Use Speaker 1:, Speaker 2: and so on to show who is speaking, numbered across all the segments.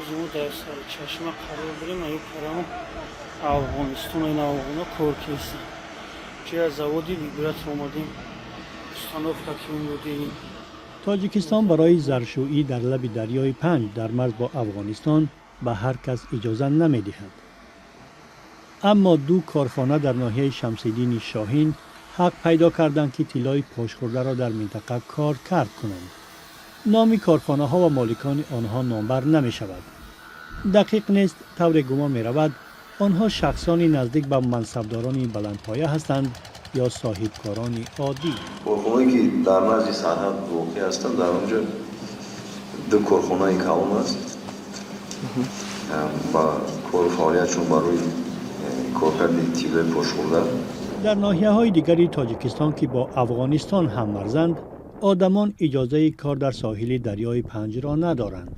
Speaker 1: Ҳозир мо дар Сарчашма қарор дорем. Аю парам Афғонистон, ин афғона кор кестанд. Ҷои аз заводи вибратор омадем, установка ки додем.
Speaker 2: Тоҷикистон барои заршӯӣ дар лаби дарёи Панҷ дар марз бо Афғонистон ба ҳар кас иҷоза намедиҳад. Аммо ду корхона дар ноҳияи Шамсиддини Шоҳин ҳақ пайдо карданд, ки тиллои пошхӯрдаро дар минтақа коркард кунанд. Номи корхонаҳо ва моликони онҳо номбар намешавад. Дақиқ нест, тавре гумон меравад, онҳо шахсони наздик ба мансабдорони баландпоя ҳастанд ё соҳибкорони оддӣ.
Speaker 3: Корхонае, ки дар назди сарҳад воқеъ ҳастанд, дар он ҷо ду корхонаи калон аст ба кору фаъолиятшон барои коркарди тиллои пошхӯрда.
Speaker 2: Дар ноҳияҳои дигари Тоҷикистон, ки бо Афғонистон ҳаммарзанд, одамон иҷозаи кор дар соҳили дарёи Панҷро надоранд.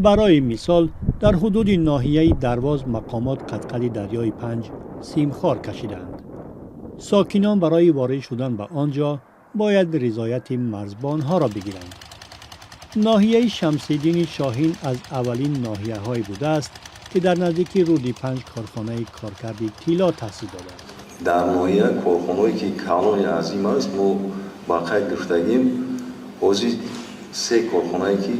Speaker 2: Барои мисол, дар ҳудуди ноҳияи Дарвоз мақомот қадқади дарёи Панҷ симхор кашидаанд. Сокинон барои ворид шудан ба он ҷо бояд ризояти марзбонҳоро бигиранд. Ноҳияи Шамсиддини Шоҳин аз аввалин ноҳияҳое будааст, ки дар наздики руди Панҷ корхонаи коркарди тилло таъсис додааст.
Speaker 3: Дар ноҳия корхонаое, ки калони азим аст, мо ба қайд гирифтагим. Ҳозир се корхонае, ки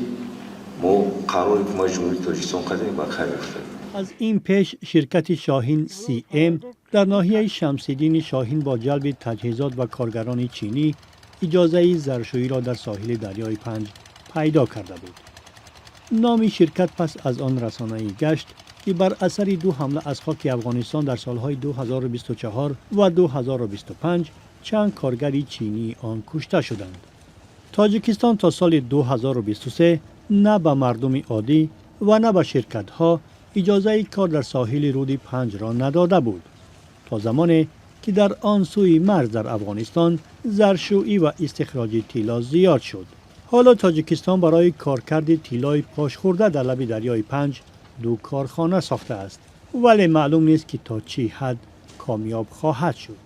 Speaker 3: мо қарори Ҳукумати Ҷумҳурии Тоҷикистон кардем, ба қайд гирифтагим.
Speaker 2: Аз ин пеш ширкати Шоҳин СМ дар ноҳияи Шамсиддини Шоҳин бо ҷалби таҷҳизот ва коргарони чинӣ иҷозаи заршӯиро дар соҳили дарёи Панҷ пайдо карда буд. Номи ширкат пас аз он расонаӣ гашт, ки бар асари ду ҳамла аз хоки Афғонистон дар солҳои 2024 ва 2025 чанд коргари чинии он кушта шуданд. Тоҷикистон то соли 2023 на ба мардуми оддӣ ва на ба ширкатҳо иҷозаи кор дар соҳили руди Панҷро надода буд, то замоне ки дар он сӯи марз дар Афғонистон заршӯӣ ва истихроҷи тилло зиёд шуд. Ҳоло Тоҷикистон барои коркарди тиллои пошхӯрда дар лаби дарёи Панҷ ду корхона сохтааст, вале маълум нест, ки то чӣ ҳад комёб хоҳад шуд.